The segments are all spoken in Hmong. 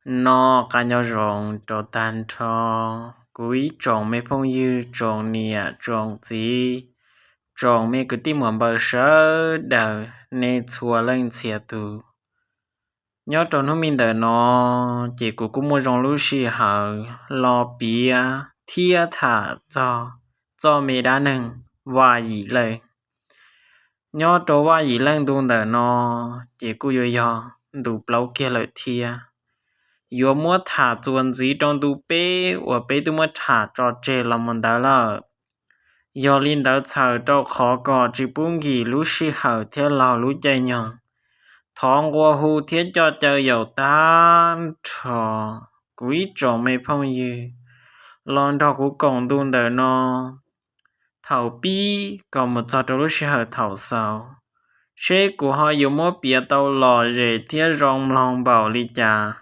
Noj qab nyob zoo rau tag nrho kuv ib tsoom me phooj ywg, tsoom niam tsoom txiv, tsoom me kwv tij muam npawg sawv daws, nej txhua leej txhia tus. Nyob rau hnub me ntawm no, ces kuv kuj muaj zoo lub sij hawm los piav thiab tham txog txoj me dab neeg Vaj Yim Leej. Nyob rau Vaj Yim Leej ntu ntawm no, ces kuj yuav yog ntu plaub kiag lawm thiab. Yuav muab tham txuas ntxiv rau ntu peb uas peb twb muab tham tso tseg los mus ntawd lawm. Yog li ntawd txhawm rau qhov kom tsis pub nkim lub sij hawm thiab laug lub caij nyoog, thov nqua hu thiab coj caw yaum tag nrho kuv ib tsoom me phooj ywg los nrog kuv koom ntu ntawm no thaum pib kom mus txog rau lub sij hawm thaum xaus, seb kuv ho yuav muab piav tau lom zem thiab zoo mloog npaum li cas,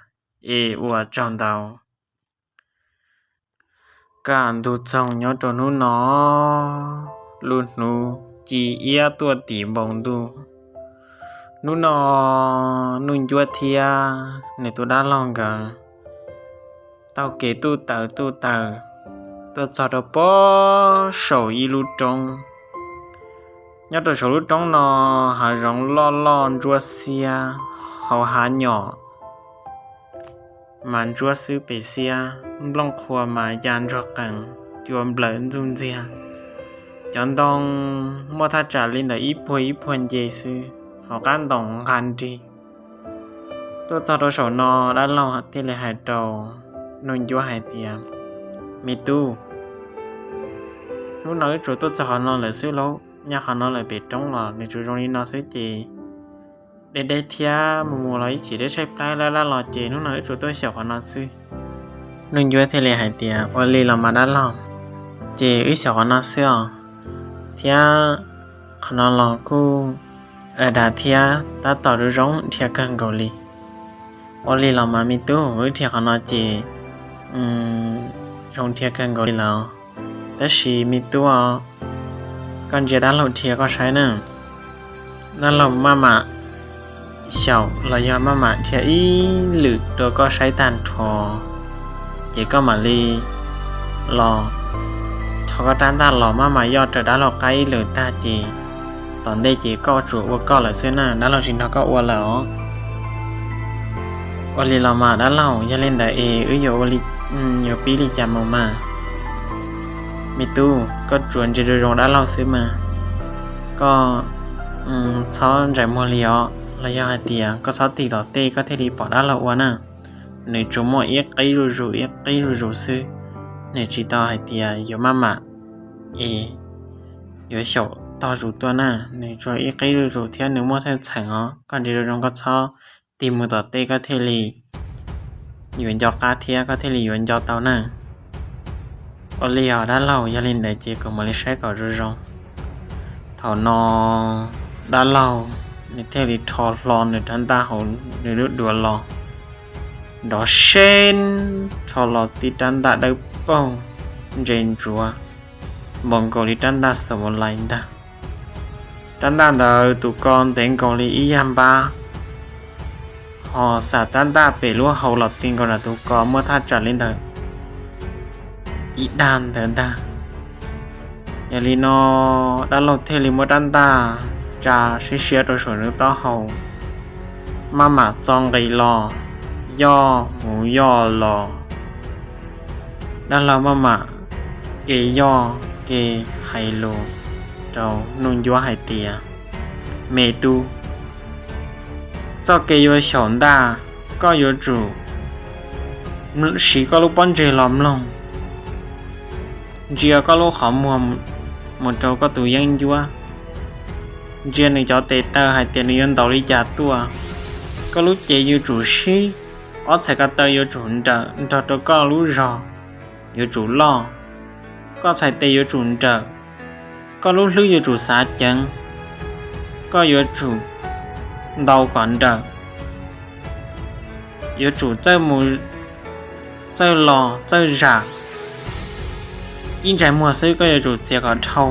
es ua tsaug ntau. Kaj ntug txoog nyob rau hnub no, lub hnub ci iab tuaj tim npoo ntuj. Hnub no Nuj Ncuab thiab nws tus dab laug nkawd taug kev tuj taws tuj taws tuaj txog rau pob saum ib lub roob. Nyob rau saum lub roob no, hav zoov loj loj ntsuab xiab, hauv hav nyom mas ntsuab xwb pes xiab, nplooj qhuav mas ya ntsuag qees, cua nplawm ntxuj ntxiag. Cov ntoo muaj thaj tsam li ntawm ib puag ib puag nce xwb, hauv qab ntoos nqa nrig. Tuaj txog rau saum no, dab laug thiaj li hais rau Nuj Ncuab hais tias, Me tub, hnub no wb tsuas tuaj txog qhov no lawm xwb lauj, nyob qhov no lawm pem roob los nws tsuas zoo li no xwb ces deb deb thiab mus mus los ib chim deb tshaib plab lab lab los ces hnub no wb tsuas tuaj xyaum qhov no xwb. Nuj Ncuab thiaj li hais tias, Ua li los mas dab laug, ces wb xyaum qhov no xwb os, thiab qhov no los kuj dav dav thiab tab tom zoo zoo dhia kawg nkaus li. Ua li los mas me tub, wb dhia qhov no ces zoo dhia kawg nkaus li lawm. Tab sis me tub, koj ntsia dab laug dhia koj saib na. Dab laug maj mam xyaum los yog maj mam dhia ib lwm rau koj saib tag nrho, ces koj mam li los rho koj rab ntaj los maj mam yoj raws dab laug qab ib lwm tag ces tom ntej ces koj tsuas ua koj lawm xwb na, dab laug tsis nrog koj ua lawm os. Ua li los mas dab laug, yog li ntawd es wb yuav ua li, yuav pib li cas mus mas? Me tub, koj tsuas ntsia zoo zoo dab laug xwb mas, koj txhob ntsais muag li os, los yog hais tias koj txhob tig tom tej koj thiaj li pom dab laug ua na. Nws tsuas muaj ib qib zuj zus ib qib zuj zus xwb, nws tsis tau hais tias yuav maj mam es yuav xyaum tog zus tuaj na, nws tsuas ib qib zuj zus thiab nws muaj thawj txheem os, koj ntsia zoo zoo koj txhob tig mus tom tej koj thiaj li yuav nco qab thiab koj thiaj li yuav nco tau na. Ua li os dab laug, yog li ntawd ces kuv mam li saib kom zoo zoo. Thaum no dab laug nws thiaj li rho hlo nws rab ntaj hauv nws lub duav los, nrov seeb rho los tib rab ntaj dawb paug ntse ntsuav npaum nkaus li rab ntaj xav mus lais ntag. Rab ntaj ntawd tus ko ntev nkaus li ib yag npab, ho xam rab ntaj pem lub hau los ti nkaus nram tus ko muaj thaj tsam li ntawd ib dag ntawd ntag. Yog li no dab laug thiaj li muab rab ntaj tsa siab siab rau saum nws taub hau, maj mam txo nqis los, yoj mus yoj los. Dab laug maj mam ke yoj ke hais lus rau Nuj Ncuab hais tias, Me tub, txoj kev yuav xyaum ntaj, koj yuav tsum siv koj lub pob ntseg los mloog, ntsia koj lub qhov muag mus rau koj tus yeeb ncuab, ntsia nws cov tes taw hais tias nws yuav ntaus li cas tuaj. Koj lub cev yuav tsum sib, ob txhais ko taw yuav tsum nrawm nrog rau koj lub zog yuav tsum loj, koj txhais tes yuav tsum nrawm, koj lub hlwb yuav tsum xav ceev, koj yuav tsum ntaus kom nrawm, yuav tsum txawj mus txawj los txawj zam, ib ntsais muag xwb koj yuav tsum txiav kom dhau.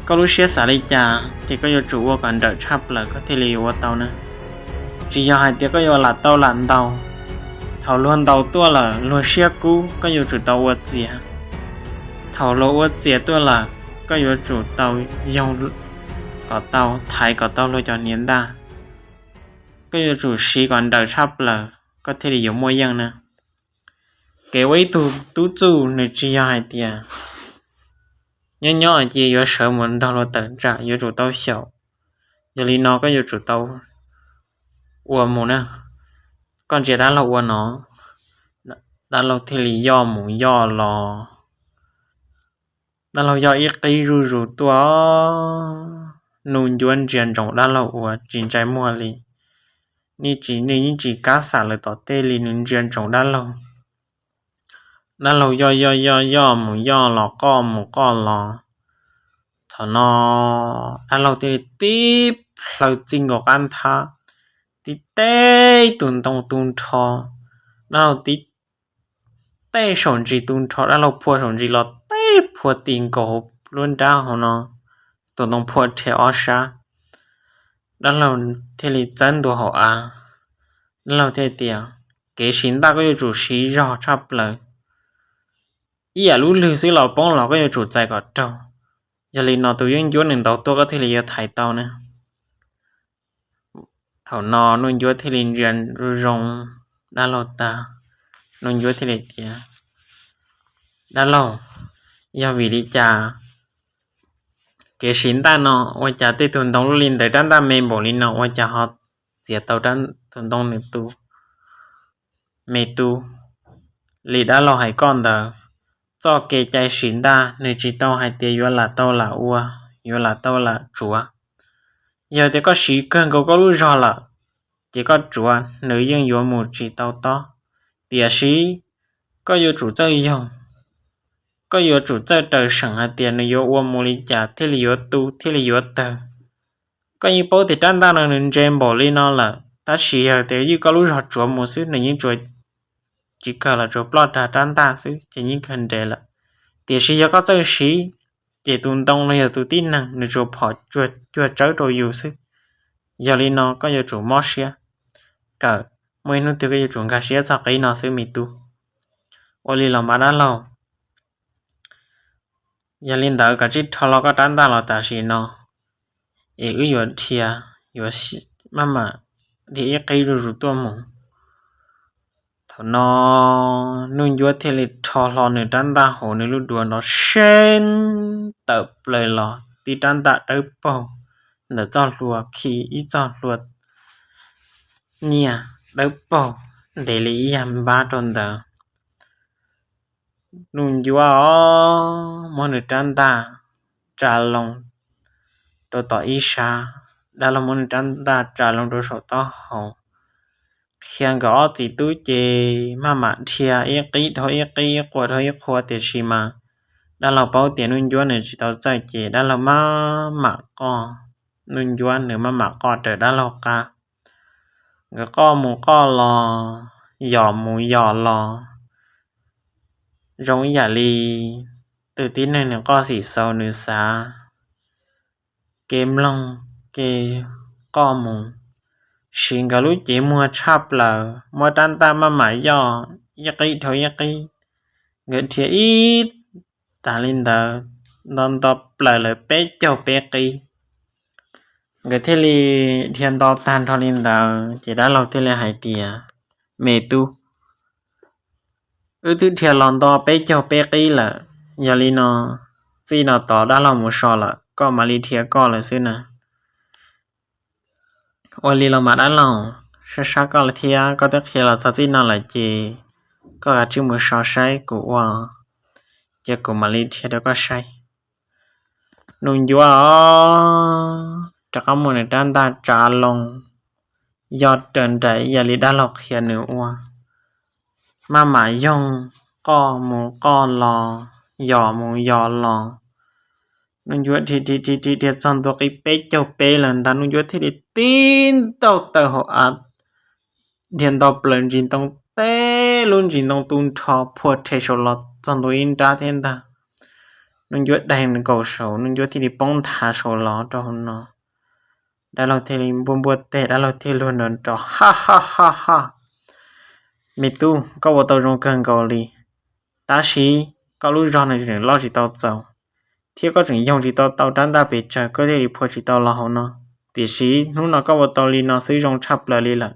Koj lub siab xav li cas ces koj yuav tsum ua kom nrawm tshaj plaws koj thiaj li yuav ua tau na. Tsis yog hais tias koj yuav lam tau lam ntaus, Thaum luag ntaus tuaj lawm luag siab kub, koj yuav tsum tau ua txias. Thaum luag ua txias tuaj lawm, koj yuav tsum tau yoog kom tau, thaiv kom tau luag cov hniav ntaj. Koj yuav tsum siv kom nrawm tshaj plaws koj thiaj li yuav muaj yeej na. Kev ua ib tug tub txuj nws tsis yog hais tias nyob nyob cia yuav sawv mus nrog luag tawm tsam, yuav tsum tau xyaum. Yog li no koj yuav tsum tau ua mus na. Koj ntsia dab laug ua no, dab laug thiaj li yoj mus yoj los. Dab laug yoj ib qib zuj zus tuaj, Nuj Ncuab ntsia ntsoov dab laug ua tsis ntsais muag li. Nws yeej tsis kam xam lawm tom tej li, nws ntsia ntsoov dab laug. Dab laug yoj yoj yoj yoj mus yoj los, qoj mus qoj los. Thaum no dab laug thiaj li tib plhaw txij nkaus qab nthab, tib teb tus ntoo tu nrho. Dab laug tib teb saum ntsis tu nrho, dab laug phua saum ntsis los teb phua ti nkaus lub nrab hauv no, tus ntoo phua rhe ob sab. Dab laug thiaj li txawb ntua hauv av. Dab laug thiaj tias, kev siv ntaj koj yuav tsum siv zog tshaj plaws, ib yam lub lwg xwb los poob los koj yuav tsum txais kom raug. Yog li no tus yeeb ncuab nws ntaus tuaj koj thiaj li yuav thaiv tau na. Thaum no Nuj Ncuab thiaj li ntsia zoo zoo dab laug tag, Nuj Ncuab thiaj li tias, dab laug, yog vim li cas kev siv ntaj no ua cas tej tug ntoo luaj li ntawd rab ntaj me npaum li no ua cas ho txiav tau tus ntoo nws tu me tu li dab laug hais koj ntawd? Txoj kev cai siv ntaj nws tsis tau hais tias yuav lam tau lam ua, yuav lam tau lam tsuav. Yog tias koj siv kawg nkaus koj lub zog lawm, ces koj tsuav nws yeej yuav mus tsis tau tob. Tiam sis koj yuav tsum txawj yoog, koj yuav tsum txawj raws seem hais tias nws yuav ua mus li cas thiaj li yuav tu thiaj li yuav tawg. Koj yeej paub tias rab ntaj no nws nres npaum li no lawm, tab sis yog tias ywj koj lub zog tsuav mus xwb nws yeej tsuas tsis kawg los tsuas ploj rag rab ntaj xwb ces yeej kawg nres lawm. Tiam sis yog koj txawj siv, ces tus ntoo los yog tus tib neeg nws tsuas phom cuag tsawb rau yus xwb. Yog li no koj yuav tsum mob siab kawm, muaj ib hnub twg koj yuav tsum nkag siab txog qib no xwb me tub. Ua li los mas dab laug, yog li ntawd koj tsij rho hlo koj rab ntaj los tam sim no, es wb yuav dhia, yuav maj mam dhia ib qib zuj zus tuaj mus. Thaum no Nuj Ncuab thiaj li rho hlo nws rab ntaj hauv nws lub duav nrov seeb tawm plaws los tib rab ntaj dawb paug ntawm txoj hlua khi ib txoj hlua nyiaj dawb paug ntev li ib yag npab rau ntawd. Nuj Ncuab os, muab nws rab ntaj tsa loo rau tom ib sab, dab laug muab nws rab ntaj tsa loo rau saum taub hau, qhia nkawd ob txiv tub ces maj mam dhia ib qib dhau ib qib, ib qhua dhau ib qhua, tiam sis mas dab laug paub tias Nuj Ncuab nws tsis tau txawj ces dab laug maj mam qoj, Nuj Ncuab nws maj mam qoj raws dab laug qab. Nkawd qoj mus qoj los, yos mus yos los, zoo ib yam li tus tib neeg nws qoj xim xaus nws xav kev mloog kev qoj mus, siv nkawd lub cev muag tshaj plaws, muab rab ntaj maj mam yoj ib qib dhau ib qib. Nkawd dhia ib tag li ntawd, nto nto plaws lawm peb caug peb qib. Nkawd thiaj li dhia nto tag nrho li ntawd ces dab laug thiaj li hais tias, me tub, wb twb dhia los nto peb caug peb qib lawm, yog li no txij no tod dab laug mus so lawm, koj mam li dhia koj lawm xwb na. Ua li los mas dab laug, sab sab koj lawm thiab, koj twb qhia los txog txij no lawm ces koj kav tsij mus so saib kuv ua, ces kuv mam li dhia rau koj saib. Nuj Ncuab os, rov qab muab nws rab ntaj tsa loo, yoj raws nraim ib yam li dab laug qhia nws ua, maj mam yoog, qoj mus qoj los, yos mus yos los. Nuj Ncuab dhia dhia dhia dhia dhia txog ntua qib peb caug peb lawm ntag, Nuj Ncuab thiaj li tib ntaug tawm hauv av, dhia nto plaws ntsis ntoo, teb lub ntsis ntoo tu nrho phua rhe saud los txog ntua ib nrab thiab ntag. Nuj Ncuab daig nkaus saud, Nuj Ncuab thiaj li poob nthav saud los rau hauv no. Dab laug thiaj li npuaj npuaj teg, dab laug thiaj luag nrov nrov, ha ha ha ha. Me tub, koj ua tau zoo kawg nkaus li, tab sis koj lub zog nws tseem loj tsis tau txaus, thiab koj tseem yoog tsis tau tau rab ntaj pes tsawg, koj thiaj li phua tsis tau los hauv no. Tiam sis hnub no koj ua tau li no xwb zoo tshaj plaws li lawm.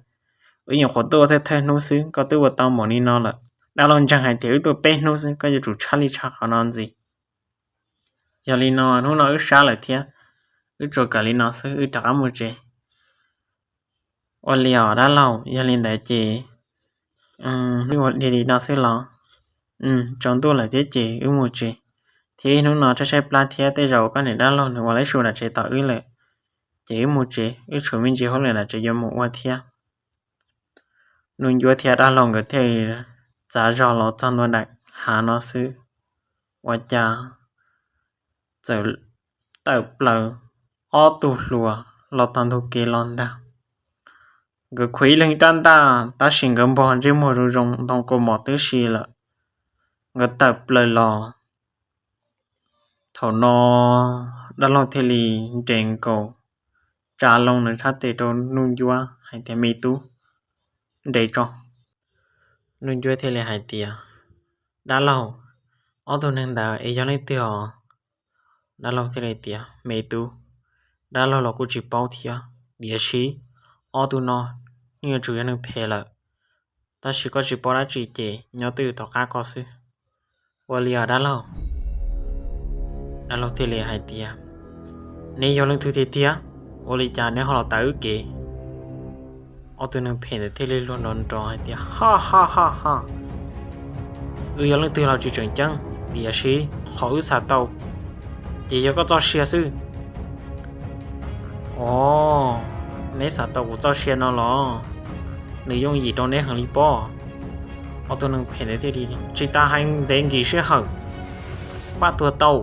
Wb nyuam qhuav tuaj ua thawj thawj hnub xwb koj twb ua tau npaum li no lawm. Dab laug ntseeg hais tias wb tuaj peb hnub xwb koj yuav tsum tshaj li tshaj qhov no ntxiv. Yog li no hnub no wb sab lawm thiab, wb tsuas kawm li no xwb wb rov qab mus tsev. Ua li os dab laug, yog li ntawd ces wb ua li no xwb los? Tsaus ntuj lawm thiab ces wb mus tsev, thiab ib hnub no tshaib tshaib plab thiab, tej zaum koj niam dab laug nws ua laib su nram tsev tos wb lawm, ces wb mus tsev, wb tshuav me ntsis hauj lwm nram tsev yuav mus ua thiab. Nuj Ncuab thiab dab laug nkawd thiaj txav zog los txog ntua nram hav no xwb, ua cas txawm tawm plaws ob tug hluas los txog ntug kev los ntag. Nkawd khuav ib leeg rab ntaj tab sis nkawd npog ntsej muag zoo zoo ntoo kaus mom tib si lawm, nkawd tawm plaws los. Thaum no dab laug thiaj li nres nkaus tsa loo nws thaj tes rau Nuj Ncuab hais tias, Me tub, nres tso. Nuj Ncuab thiaj li hais tias, Dab laug, ob tug neeg ntawd es yog leej twg os? Dab laug thiaj li tias, Me tub, dab laug los kuj tsis paub thiab, tiam sis ob tug no yeej yuav tsum yog neeg phem lawm, tab sis koj tsis paub dab tsi ces nyob twj ywm tom qab koj xwb. Ua li os dab laug. Dab laug thiaj li hais tias, Neb yog leej twg tiag tiag? Ua li cas neb ho los tav wb kev? Ob tug neeg phem ntawd thiaj li luag nrov nrov hais tias, Ha ha ha ha, wb yog leej twg los tsis tseem ceeb, tiam sis qhov wb xav tau ces yog koj txoj sia xwb. Os, neb xav tau kuv txoj sia no los? Nws yooj yim rau neb heev li pob. Ob tug neeg phem ntawd thiaj li, Tsis tas hais ntev nkim sij hawm, npaj tuag tau.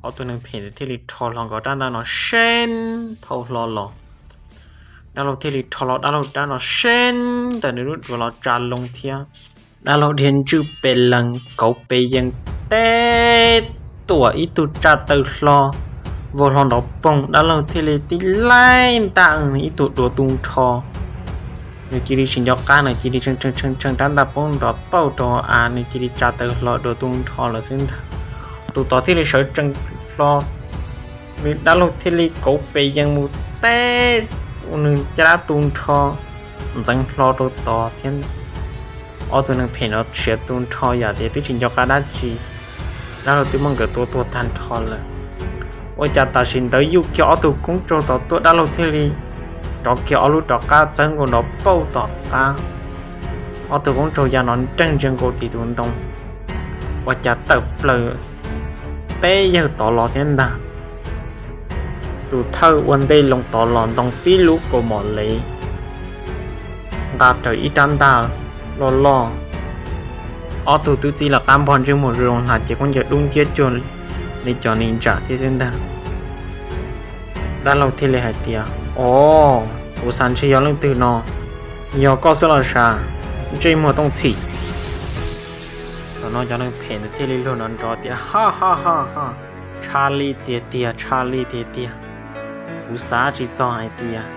Ob tug neeg phem ntawd thiaj li rho hlo nkaus rab ntaj no seeb thau hlo los. Dab laug thiaj li rho hlo dab laug rab no seeb ntawm nws lub duav los tsa loo thiab. Dab laug dhia ntswj pes lees kauv pes yees teb tuam ib tug tsa taw hlo vau hlo nrov poog, dab laug thiaj li tib laij ntaj ib tug duav tu nrho. Nws cia li tsis nco qab, nws cia li tshee tshee tshee rab ntaj poob nrov pauj rau av, nws cia li tsa taw hlo duav tu nrho lawm xwb ntag. Tus tod thiaj li sawv tsees hlo, nws dab laug thiaj li kauv pes yees mus teb nws caj dab tu nrho ntxeev hlo rau tod thiab. Ob tug neeg phem no siav tu nrho yam tias twb tsis nco qab dab tsi, dab laug twb muab nkawd tua tuag tag nrho lawm. Ua cas tam sim ntawd yuj kiag ob tug koob tsaug tom tuaj, dab laug thiaj li rov kiag ob lub rov qab txawb nkaus nrov pauj tom qab. Ob tug koob tsaug ya nrov nreeg ntsia nkaus tim tus ntoo, ua cas tawm plaws peb yawg tod los thiab ntag. Tus thawj ua ntej loo tod los ntoo tib lub kaus mom lev, nqa raws ib rab ntaj loj loj. Ob tug twb txij lawv qab npog ntsej muag zoo zoo hnav cev khaub ncaws dub nciab cuag li cov neeg ntsam thiab xwb ntag. Dab laug thiaj li hais tias, Os, kuv xav ntshe yog leej twg no, yog koj xwb los sav, ntsej muag tooj txhim. Thaum no cov neeg phem ntawd thiaj li luag nrov nrov tias, Ha ha ha ha, tshaj li tiag tiag, tshaj li tiag tiag, kuv xav tsis txog hais tias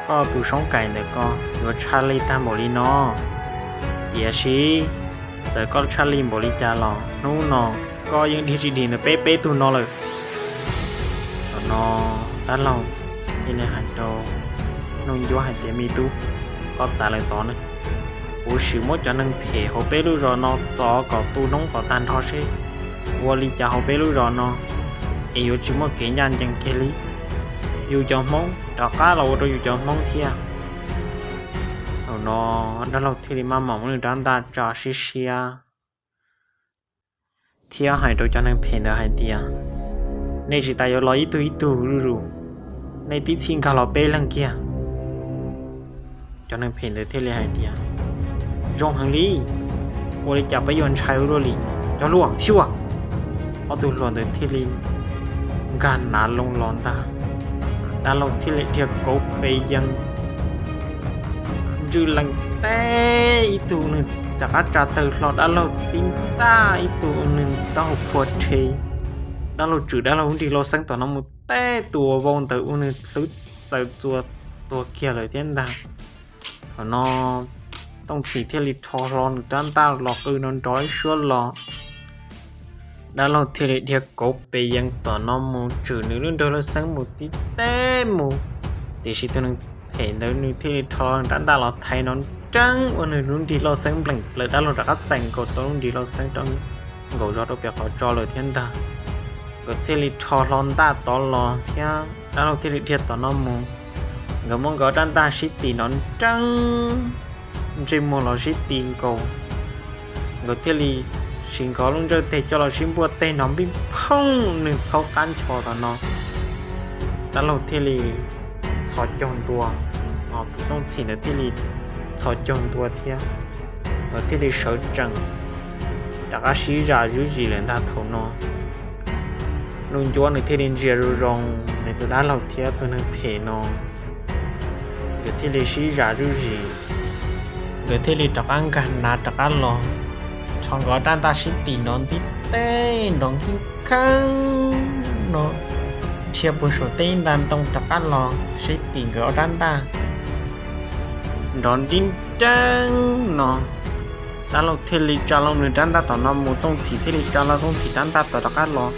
koj tus soob kaim ntawm ko yuav tshaj li tag npaum li no. Tiam sis txawm koj tshaj li npaum li cas los hnub no koj yeej dhia tsis dim ntawm peb peb tug no lawm. Thaum no dab laug thiaj li hais rau Nuj Ncuab hais tias, Me tub, koj txav lawm tod ne, kuv sim muab cov neeg phem hauv peb lub zos no txov kom tu noob kom tag nrho seb ua li cas hauv peb lub zos no es yuav tsis muaj kev ncaj ncees kiag li. Yus cov Hmoob rov qab los ua rau yus cov Hmoob thiab. Thaum no dab laug thiaj li maj mam muab nws rab ntaj tsa siab siab thiab hais rau cov neeg phem ntawd hais tias, Nej tsis tas yuav los ib tug ib tug zuj zus, nej tib txhij nkag los peb leeg kiag. Cov neeg phem ntawd thiaj li hais tias, Zoo heev li, ua li cas peb yuav ntshai ua luaj li, cov hluas xyuas. Ob tug hluas ntawd thiaj li nkag nav loo los ntag. Dab laug thiaj li dhia kauv pes yees ntswj lees teb ib tug nws rov qab tsa taw hlo, dab laug tib ntaj ib tug nws taub hau phua rhe. Dab laug tswm dab laug nrig lauj xeeb tom no mus teb tus uas vau ntawd ua nws hlwb txaws txuas tuag kiag lawm thiab ntag. Thaum no Tooj Txhim thiaj li rho hlo nws rab ntaj los qw no nrov ib suab los. Dab laug thiaj li dhia kauv pes yees tom no mus tswm nws lub nraug lauj xeeb mus tib teb mus, tiam sis tus neeg phem ntawd nws thiaj li rho rab ntaj los thaiv no nreeb ua nws lub nrig lauj xeeb npleem plaws. Dab laug rov qab txais nkaus tau lub nrig lauj xeeb rau nkaus zog rau pem qhov tso lawm thiab ntag. Nkawd thiaj li rho hlo ntaj tod los thiab dab laug thiaj li dhia tom no mus. Nkawd muab nkawd rab ntaj sib tim nrov nreeb, ntsej muag los sib tim nkaus. Nkawd thiaj li siv nkawd lub ntsej teg coj los sib npuaj teg nrov npij phooj nws thaub qab ncho tom no. Dab laug thiaj li txhos caug ntua, ho tus Tooj Txhim ntawd thiaj li txhos caug ntua thiab. Nkawd thiaj li sawv tsees rov qab sib zam zuj zis lawm ntag. Thaum no Nuj Ncuab nws thiaj li ntsia zoo zoo nws tus dab laug thiab tus neeg phem no. Nkawd thiaj li sib zam zuj zis, nkawd thiaj li rov qab nkag nav rov qab los, rho nkawd rab ntaj sib tim nrov ntij teb nrov nkij kheeb no, dhia puag saum tej nta ntoo rov qab los sib tim nkawd ob rab ntaj nrov nrib nreeb no. Dab laug thiaj li tsa loo nws rab ntaj tom no mus, Tooj Txhim thiaj li tsa loo Tooj Txhim rab ntaj tom rov qab los,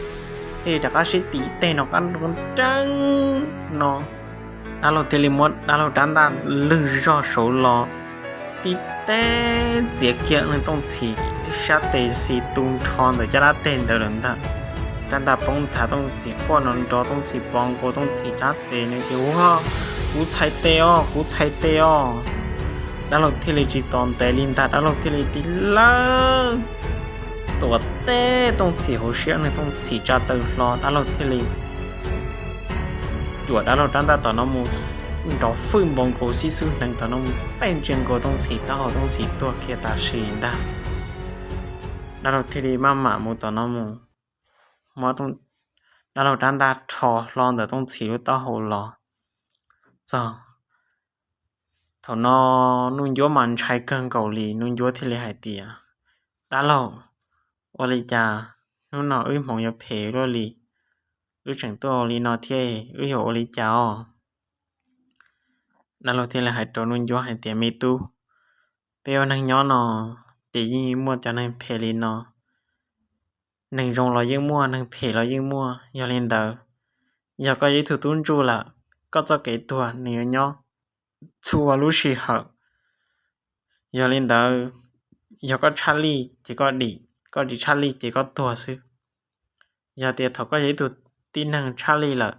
thiaj li rov qab sib tim teg nrov qab nrov nreeb no. Dab laug thiaj li muab dab laug rab ntaj lwg zog saud los, tib teb txiav kiag nws Tooj Txhim sab tes xis tu nrho ntawm caj dab teg ntawd lawm ntag. Rab ntaj poob nthav, Tooj Txhim quaj nrov nrov, Tooj Txhim pov nkaus Tooj Txhim sab tes, nws tias, Ua, kuv txhais tes os, kuv txhais tes os. Dab laug thiaj li tsis tos ntev li ntag, dab laug thiaj li tib lawb tuam teb Tooj Txhim hauv siab, nws Tooj Txhim tsa taw hlo, dab laug thiaj li cuam dab laug rab ntaj tom no mus nrov fwj npoo nkaus xib xub hneev tom no mus tej ntsia nkaus Tooj Txhim taub hau, Tooj Txhim tuag kiag tam sim ntag. Dab laug thiaj li maj mam mus tom no mus, muab dab laug rab ntaj rho hlo ntawm Tooj Txhim lub taub hau los txog. Thaum no Nuj Ncuab mas ntshai kawg nkaus li, Nuj Ncuab thiaj li hais tias, Dab laug, ua li cas hnub no wb hmoov yuav phem luaj li? Wb tseem tuaj ua li no thiab, wb yuav ua li cas os? Dab laug thiaj li hais rau Nuj Ncuab hais tias, Me tub, peb ua neeg nyob no ces yeej muaj cov neeg phem li no. Neeg zoo los yeej muaj, neeg phem los yeej muaj. Yog li ntawd, yog koj yog ib tug tub ntsuj lawm, koj txoj kev tuag nws yuav nyob txhua lub sij hawm. Yog li ntawd, yog koj tshaj lij ces koj dim, koj tsis tshaj lij ces koj tuag xwb. Yog tias thaum koj yog ib tug tib neeg tshaj lij lawm,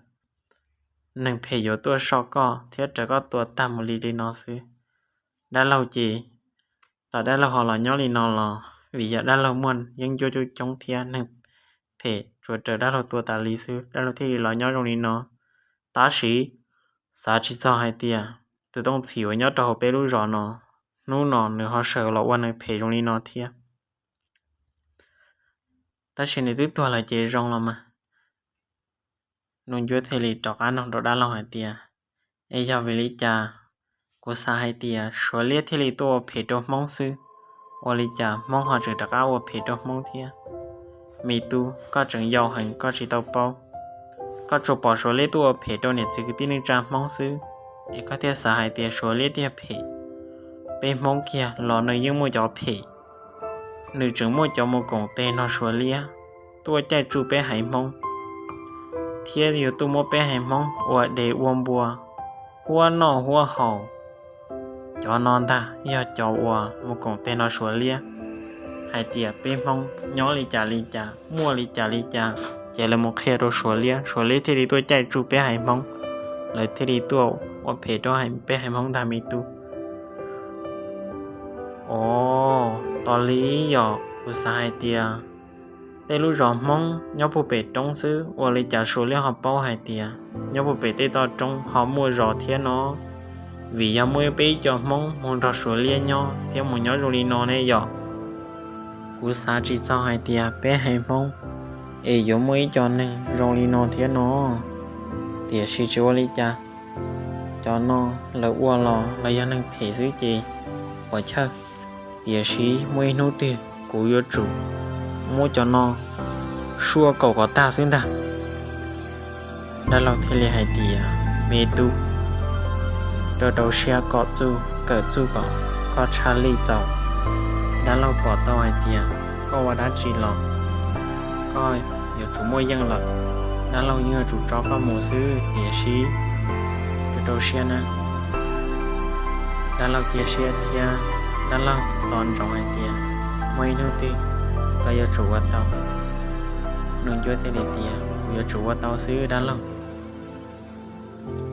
neeg phem yuav tuaj soj koj thiab raws koj tua tag mus li li no xwb. Dab laug ces, tom dab laug ho los nyob li no los vim yog dab laug muaj yeeb ncuab coob coob thiab neeg phem tsuas raws dab laug tua tas li xwb, dab laug thiaj li los nyob zoo li no. Tab sis xav tsis txog hais tias tus Tooj Txhim uas nyob rau hauv peb lub zos no, hnub no nws ho sawv los ua neeg phem zoo li no thiab. Tab sis nws twb tuag lawm ces zoo los mas. Nuj Ncuab thiaj li rov qab nug rau dab laug hais tias, Es yog vim li cas kuv xav hais tias Suav liab thiaj li tuaj ua phem rau Hmoob xwb, ua li cas Hmoob ho tseem rov qab ua phem rau Hmoob thiab? Me tub, koj tseem yau heev koj tsis tau paub. Koj tsuas pom Suav liab tuaj ua phem rau niam txiv kwv tij neej tsa Hmoob xwb, es koj thiaj xav hais tias Suav liab thiaj phem. Peb Hmoob kiag los nws yeej muaj cov phem. Nws tseem muaj cov mus koom tes nrog Suav liab tuaj caij tsuj peb haiv Hmoob, thiab yuav tuaj muab peb haiv Hmoob ua dev ua npua, huab noj huab haus. Cov no ntag yog cov uas mus koom tes nrog Suav liab hais tias peb Hmoob nyob li cas li cas, muaj li cas li cas, ces lawv mus qhia rau Suav liab, Suav liab thiaj li tuaj caij tsuj peb haiv Hmoob. Lawv thiaj li tuaj ua phem rau peb haiv Hmoob ntag me tub. Os, tos li yog kuv xav hais tias tej lub zos Hmoob nyob puag pem roob xwb, ua li cas Suav liab ho paub hais tias nyob puag pem tej toj roob ho muaj zos thiab no? Vim yog muaj peb ib co Hmoob mus nrog Suav liab nyob thiab mus nyob zoo li no ne yom? Kuv xav tsis txog hais tias peb haiv Hmoob es yuav muaj ib co neeg zoo li no thiab no. Tiam sis tsis ua li cas, cov no lawv ua los lawv yog neeg phem xwb ces puas chawj. Tiam sis muaj ib hnub twg kuv yuav tsum muab cov no sua kaum kom tag xwb ntag. Dab laug thiaj li hais tias, Me tub, rau rau siab kom txuj, kawm txuj kom Koj tshaj lij txaus. Dab laug pom tau hais tias koj ua dab tsi los koj yuav tsum muaj yeej lawm. Dab laug yeej yuav tsum tso koj mus xwb, tiam sis rau rau siab na. Dab laug cia siab thiab dab laug tos ntsoov hais tias muaj ib hnub twg koj yuav tsum ua tau. Nuj Ncuab thiaj li tias, Kuv yuav tsum ua tau xwb dab laug.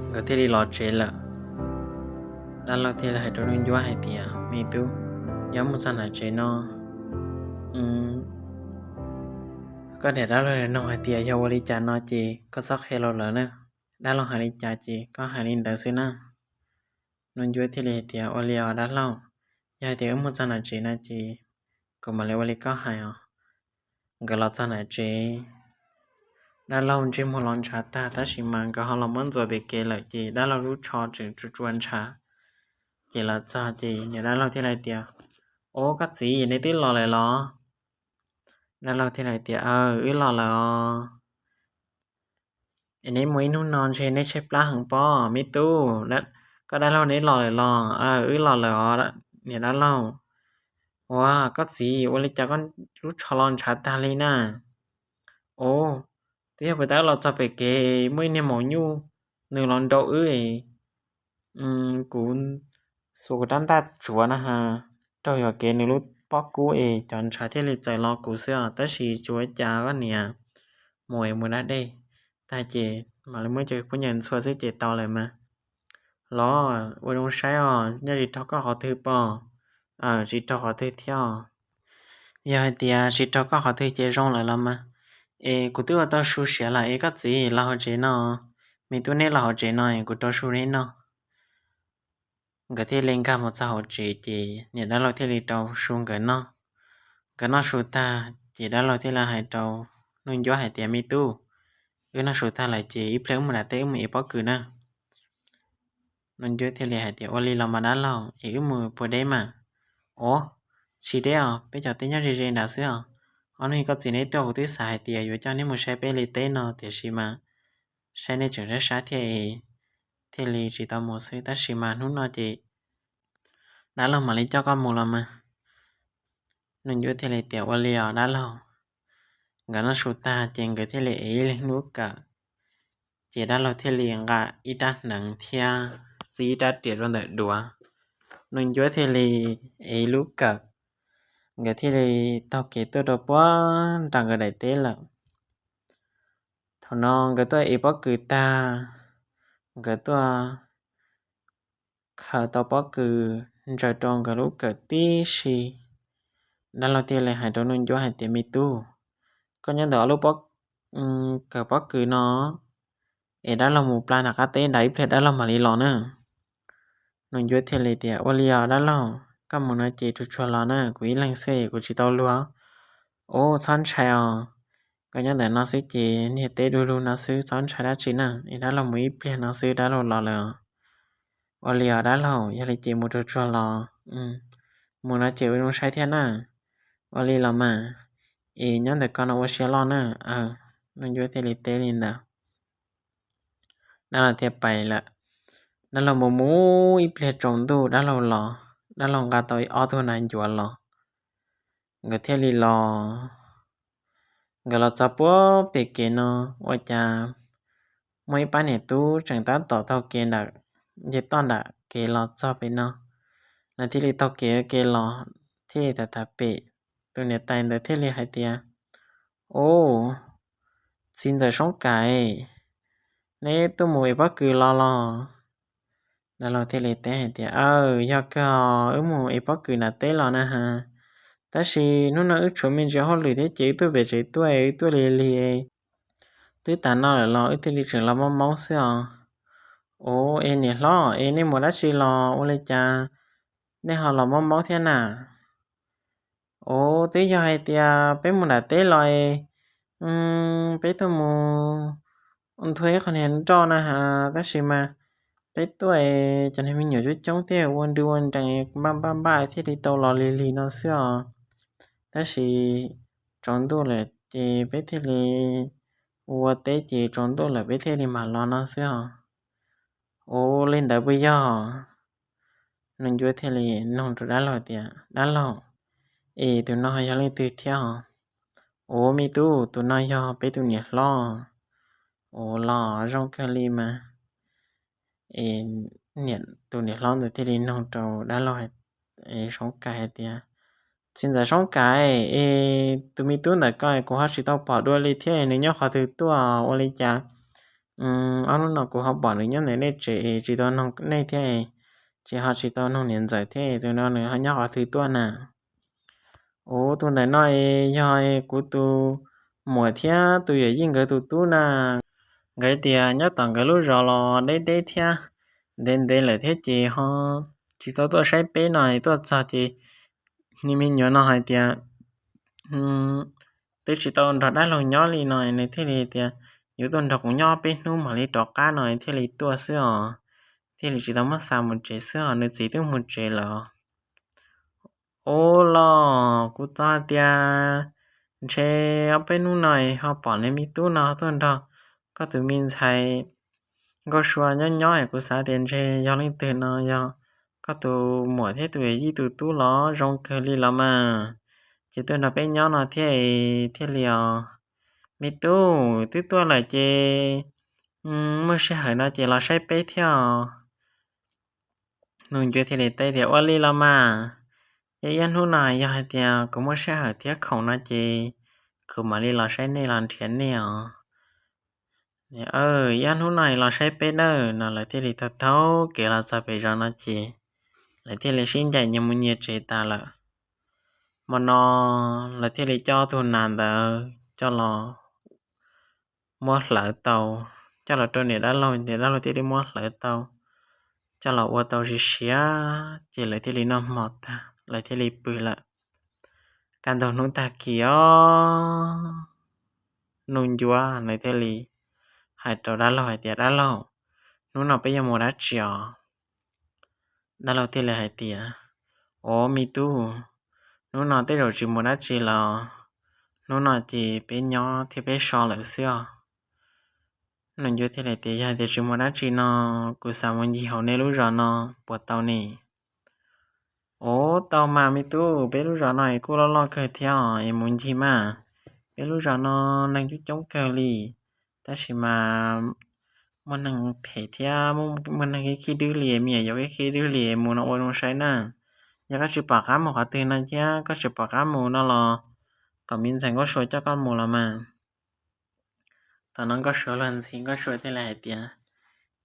Nkawd thiaj li los tsev lawm. Dab laug thiaj li hais rau Nuj Ncuab hais tias, Me tub, yog mus txog nram tsev no, koj niam dab laug nug hais tias yog ua li cas no ces koj txhob qhia rau lawv na. Dab laug hais li cas ces koj hais li ntawd xwb na. Nuj Ncuab thiaj li hais tias, Ua li os dab laug, yog hais tias wb mus txog nram tsev no ces kuv mam li ua li koj hais os. Nkawd los txog nram tsev, dab laug ntsej muag los ntshav tag tab sis mas nkawd ho los muab ntxuas pem kev lawm ces dab laug lub tsho tseem tsuas tsuas ntshav. Ces los txog ces niam dab laug thiaj li tias, Ua koj txiv, neb twb los lawm los? Dab laug thiaj li tias, Aw, wb los lawm os. Es neb mus ib hnub no ntshe neb tshaib plab heev pob me tub. Koj dab laug neb los lawm los? Wb los lawm os niam dab laug. Ua koj txiv, ua li cas koj lub tsho los ntshav tag li na? Ua, twb yog puag ta los txog pem kev muaj ib niag maum nyuj, nws los nrau wb. Kuv xuas kuv rab ntaj tsuav na has, raug yuam kev nws lub pob kub es cov ntshav thiaj li txawm los kuv xwb os, tab sis tsis ua cas koj niam. Mus es mus da dej tag ces mam li muab cov khaub ncaws ntxhua xwb ces tau lawm mas. Los ua zoo saib os, nyob tsis raug koj qhov twg pob? Tsis raug qhov twg thiab os. Yog hais tias tsis raug koj qhov twg ces zoo lawm los mas. Es kuv twb ua tau su siav lawm es koj txiv los hauv tsev no, me tub neb los hauv tsev no es kuv rau su neb noj. Nkawd thiaj li nkag mus txog hauv tsev ces niam dab laug thiaj li rau su nkawd noj. Nkawd noj su tag ces dab laug thiaj li hais rau Nuj Ncuab hais tias, Me tub, wb noj su tag lawm ces ib pliag wb mus nram teb wb mus ev pob kws na. Nuj Ncuab thiaj li hais tias, Ua li los mas dab laug, es wb mus puas deb mas? Ua, tsis deb os, peb cov teb nyob ze ze nrad xwb os. Ob hnub koj txiv neb tuaj kuv twb xav hais tias yuav coj neb mus saib peb li teb no tiam sis mas saib nej tseem sab sab thiab es thiaj li tsis tau mus xwb, tab sis mas hnub no ces dab laug mam li coj koj mus los mas. Nuj Ncuab thiaj li tias, Ua li os dab laug. Nkawd noj su tag ces nkawd thiaj li ev ib leeg lub kawm, ces dab laug thiaj li nqa ib rab hneev thiab txib ib rab riam rau ntawm duav. Nuj Ncuab thiaj li ev ib lub kawm, nkawd thiaj li taug kev tuaj rau puag nram nkawd daim teb lawm. Thaum no nkawd tuaj ev pob kws tag, nkawd tuaj khaws tau pob kws ntsaws rau nkawd lub kawm tib si. Dab laug thiaj li hais rau Nuj Ncuab hais tias, Me tub, koj nyob ntawm ob lub pob, kawm pob kws no, es dab laug mus pla nram qab teb nrad ib pliag dab laug mam li los na. Nuj Ncuab thiaj li tias, Ua li os dab laug, koj mus no ces tsuag tsuag los na, kuv ib leeg xwb kuv tsis tau luag. Ua, txhob ntshai os, koj nyob ntawm no xwb ces niag teb du lug no xwb, txhob ntshai dab tsi na, es dab laug mus ib pliag no xwb dab laug los lawm os. Ua li os dab laug, yog li ces mus tsuag tsuag los, mus no ces ua zoo saib thiab na. Ua li los mas, es nyob ntawm koj no ua siab loj na. Nuj Ncuab thiaj li teb li ntawd. Dab laug thiaj pais lawm. Dab laug mus mus ib pliag tsaus ntuj dab laug los, dab laug nqa tau ob tug nas ncuav los. Nkawd thiaj li los, nkawd los txog puag pem kev no, ua cas muaj ib pab niam tub tseem tab tom taug kev ntawm, nce toj nram kev los txog pem no. Lawv thiaj li taug kev ua ke los, thiaj li tham tham pem. Tus niam tais ntawd thiaj li hais tias, Ua, txiv ntxawm Soob Kais, neb tuaj mus ev pob kws los los? Dab laug thiaj li teb hais tias, Aw, yog kawg os, wb mus ev pob kws nram teb los na has. Tab sis hnub no wb tshuav me ntsis hauj lwm thiab ces wb tuaj pem tsev tuaj, wb tuaj lig lig, twb tas no lawm los wb thiaj li tseem los mob mob xwb os. Ua, es niam hlob, es nej mus dab tsi los ua li cas nej ho los mob mob thiab na? Ua, twb yog hais tias peb mus nram teb los es peb tuaj mus nthua ib qho niag nroj na has, tab sis mas peb tuaj es cov niag me nyuam coob coob thiaj ua nrw ua nrees npaj npaj npaj thiaj li tau los lig lig no xwb os. Tab sis tsaus ntuj lawm ces peb thiaj li ua teb ces tsaus ntuj lawm peb thiaj li mam los no xwb os. Ua, li ntawd puas yog? Nus Ncuav thiaj li nug rau dab laug tias, Dab laug, es tus no yog leej twg thiab os? Ua, me tub, tus no yog peb tus niam hlob. Ua, los zoo kawg li mas. Es tus niam hlob ntawd thiaj li nug rau dab laug Soob Kais hais tias, Txiv ntxawm Soob Kais, es tus me tub ntawm koj kuv ho tsis tau pom dua li thiab, nws nyob qhov twg tuaj? Ua li cas ob hnub no kuv ho pom nws nyob ntawm nej tsev es tsis tau nug nej thiab, tsis ho tsis tau nug niam ntxawm thiab, tus no nws ho nyob qhov twg tuaj na? Ua, tus ntawm no es yog kuv tus muam thiab tus yawm yij nkawd tus tub na. Nkawd tias nyob tom nkawd lub zos los deb deb thiab, ntev ntev lawm thiab ces ho tsis tau tuaj saib peb no, tuaj txog ces niag me nyuam no hais tias twb tsis tau nrog dab laug nyob li no, nws thiaj li tias yuav tuaj nrog kuv nyob peb hnub mam li rov qab no thiaj li tuaj xwb os, thiaj li tsis tau muab xa mus tsev xwb os, nws txiv twb mus tsev lawm. Ua, los kuv xav tias ntshe ob peb hnub no ho pom nws me tub no tuaj nrog koj tus me ntxhais Nkauj Sua nyob nyob, kuv xav tias ntshe yog leej twg no, yog koj tus muam thiab tus yawm yij tus tub los zoo kawg li los mas, ces tuaj nrog peb nyob no thiab, thiaj li os. Me tub, twb tuaj lawm ces muaj sij hawm no ces los saib peb thiab os. Nus Ncuav thiaj li teb tias, Ua li los mas, ib hnub no yog hais tias kuv muaj sij hawm thiab khoom no ces kuv mam li los saib nej los nrhiav nej os. Ib hnub no los saib peb nawb no. Lawv thiaj li taug taug kev los txog pem zos no ces lawv thiaj li sib ncaim nyias mus nyias tsev tas lawm. Hmo no lawv thiaj li coj tus nas ntawd coj los muab hlawv tau, coj los rau niam dab laug, niam dab laug thiaj li muab hlawv tau, coj los ua tau siav siav ces lawv thiaj li noj hmo tag lawv thiaj li pw lawm. Kaj ntug hnub tag kis os, Nus Ncuav nws thiaj li hais rau dab laug hais tias, Dab laug, hnub no peb yuav mus dab tsi os? Dab laug thiaj li hais tias, Ua, me tub, hnub no tej zaum tsis mus dab tsi los, hnub no ces peb nyob thiab peb so lawm xwb os. Nus Ncuav thiaj li tias, Yog tias tsis mus dab tsi no, kuv xav mus ncig hauv nej lub zos no puas tau ne? Ua, tau mas me tub, peb lub zos no es kuj loj loj kawg thiab os, es mus ncig mas. Peb lub zos no neeg coob coob kawg li, tab sis mas muaj neeg phem thiab muaj neeg khib khib dwb li, me nyuam yaus khib khib dwb li, mus no ua zoo saib na. Yog koj tsis pom qab mus qhov twg no thiab koj tsis pom qab mus no los kom me ntxhais Nkauj Sua coj koj mus los mas. Thaum no Nkauj Sua luag ntxhi, Nkauj Sua thiaj li hais tias,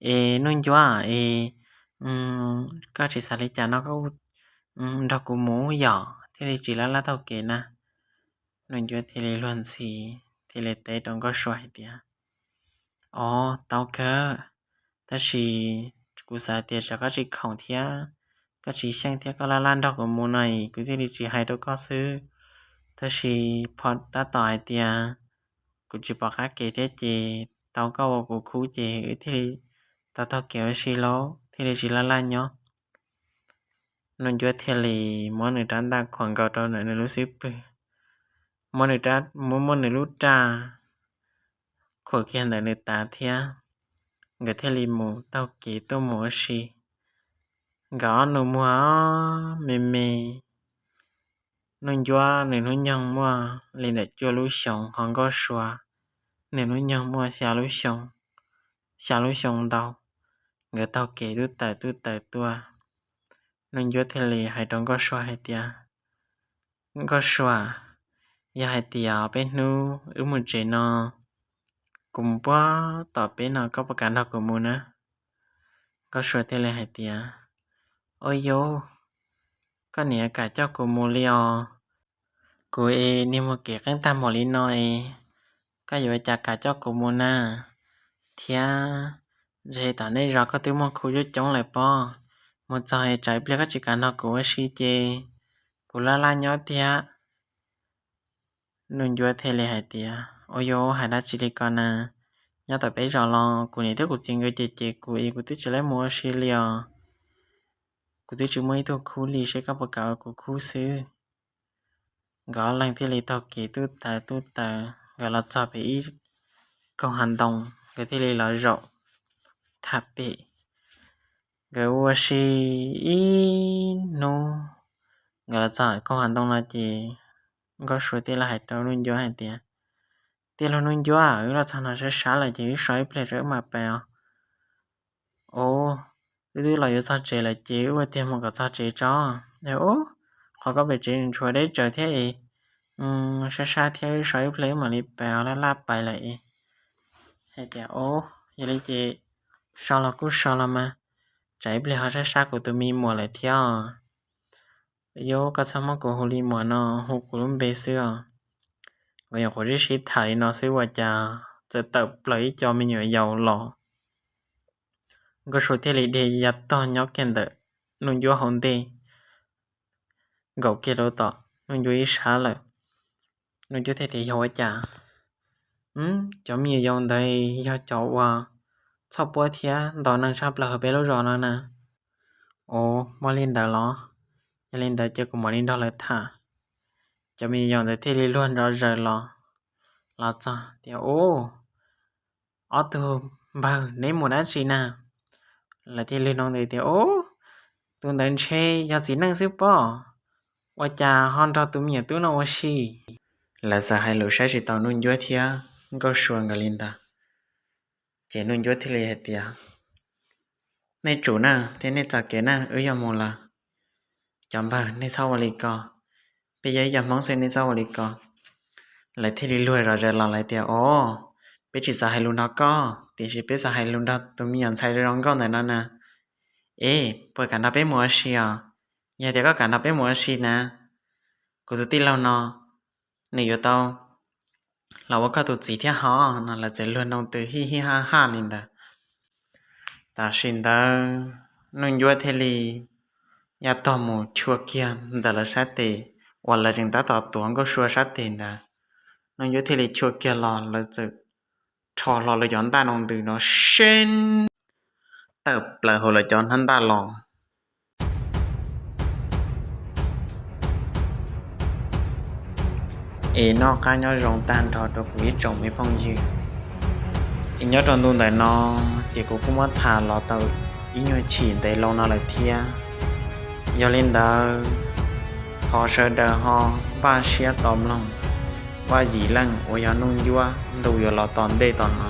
Es Nus Ncuav, es koj tsis xav li cas no koj nrog kuv mus yom, thiaj li tsis laj laj taug kev na. Nus Ncuav thiaj li luag ntxhi, thiaj li teb rau Nkauj Sua hais tias, Os, tau kawg, tab sis kuv xav tias tsam koj tsis khoom thiab koj tsis xyeej thiab koj laj laj nrog kuv mus no es kuv thiaj li tsis hais rau koj xwb. Tab sis phom tab tom hais tias kuv tsis pom qab kev thiab ces tau koj ua kuv khub ces wb thiaj li tau taug kev ua si lauj, thiaj li tsis laj laj nyob. Nus Ncuav thiaj li muab nws rab ntaj khuam nkaus rau ntawm nws lub xub pwg, muab nws, muab muab nws lub raj khuam kiag ntawm nws tav thiab nkawd thiaj li mus taug kev tuaj mus ua si. Nkawd ob nus muag me me, Nus Ncuav nws hnub nyoog muaj li ntawm cuaj lub xyoos, ho Nkauj Sua nws hnub nyoog muaj xya lub xyoo, xya lub xyoo ntau. Nkawd taug kev tub taws tub taws tuaj, Nus Ncuav thiaj li hais rau Nkauj Sua hais tias, Nkauj Sua, yog hais tias peb hnub wb mus tsev no, kuv mus puag tom peb no koj puas kam nrog kuv mus na? Nkauj Sua thiaj li hais tias, Ua yuav, koj niam kam coj kuv mus li os. Kuv es niag mus kev qeeb tag npaum li no es koj yuav ua cas kam coj kuv mus na? Thiab ntshe tom nej zos koj twb muaj khub coob coob lawm pob, mus txog es tsam ib pliag koj tsis kam nrog kuv ua si ces kuv laj laj nyob thiab. Nus Ncuav thiaj li hais tias, Ua yuav, hais dab tsi li ko na? Nyob tom peb zos los kuv niam thiab kuv txiv nkawd cem cem kuv es kuv twb tsis laib mus ua si li os. Kuv twb tsis muaj ib tug khub li, seb koj puas kam ua kuv khub xwb. Nkawd ob leeg thiaj li taug kev tub taws tub taws, nkawd los txog pem ib koog hav ntoo, nkawd thiaj li los zaum tham pem. Nkawd ua si ib Hnub nkawd los txog koog hav ntoo no ces Nkauj Sua thiaj li hais rau Nuj Ncuab hais tias, Tij laug Nuj Ncuab, wb los txog no sab sab lawm ces wb so ib pliag tso wb mam pais os. Ub, wb twb los yuav txog tsev lawm ces wb ua tiag mus kom txog tsev tso. Ub, qhov koj pem tsev ntshuav deb tsawv thiab es sab sab thiab, wb so ib pliag wb mam li pais os, laj laj pais lawm es. Hais tias, Ub, yog li ces so los kuj so los mas, tsam ib pliag ho sab sab kuv tus me muam lawm thiab. Yus, koj txhob muab kuv hu li muam no, hu kuv lub npe xwb os. Nkawd nyuam qhuav sib sib tham li no xwb ua cas txawm tawm plaws ib co me nyuam yaus los. Nkauj Sua thiaj li dhia ya tog nyob kiag ntawm Nuj Ncuab hauv ntej, nkaum kiag rau tom Nuj Ncuab ib sab lawm. Nuj Ncuab thiaj tias, Yog ua cas? Cov me nyuam yaus ntawd yog cov uas txhoj puab thiab nto neeg tshaj plaws hauv peb lub zos no na. Ua, muaj li ntawd los? Yog li ntawd ces kuv mam li nrog lawv tham. Cov me nyuam yaus ntawd thiaj li luag nrov zaws los, los txog tias, Ub, ob tug npawg, neb mus dab tsi na? Lawv thiaj li nug ntawd tias, Ub, tus ntawd ntshe yog txiv neej xwb pob, ua cas ho nrog tus me nyuam tub no ua si? Lawv txawm hais lus saib tsis taus Nuj Ncuab thiab Nkauj Sua nkawd li ntawd. Ces Nuj Ncuab thiaj li hais tias, Nej tsum na, thiab nej txoj kev na, wb yuav mus lawm. Cov npawg, nej txhob ua li ko, peb yog ib co Hmoob xwb, nej txhob ua li ko. Lawv thiaj li luag zom zaws los lawv tias, Ov, peb tsis xav hais lus nrog koj, tiam sis peb xav hais lus nrog tus me nyuam ntxhais zoo nkauj ntawm no na. Es puas kam nrog peb mus ua si os? Yog tias koj kam nrog peb mus ua si na, kuv tus tij laug no nws yuav tau los ua koj tus txiv thiab hov no. Lawv txawm luag ntoo tw hij hij haj haj li ntawd. Tam sim ntawd Nuj Ncuab thiaj li ya tog mus chua kiag ntawm lawv sab tes uas lawv tseem tab tom tuav Nkauj Sua sab tes ntawd. Nuj Ncuab thiaj li chua kiag los, lawv txawm rho hlo lawv cov ntaj no ntws no seeb tawm plaws hauv lawv cov hnab ntaj los. Es noj qab nyob zoo tag nrho rau kuv ib tsoom me phooj ywg. Es nyob rau ntu ntawm no ces kuv kuj muab tham los tau ib nyuag chim ntev loo no lawm thiab. Yog li ntawd, thov sawv daws ho npaj siab tos mloog Vaj Yim Leej uas yog Nuj Ncuab ntu yuav los tom ntej tom no.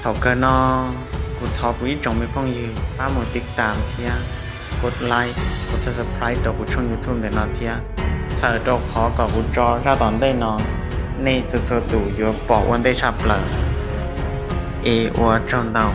Thaum kawg no, kuv thov kuv ib tsoom me phooj ywg pab mus tiv tam thiab kuv like, kuv subscribe rau kuv tshooj YouTube ntawm no thiab, txhawm rau qhov kom kuv tso zaj tom ntej no nej txhua txhua tus yuav pom ua ntej tshaj plaws. Es ua tsaug ntau.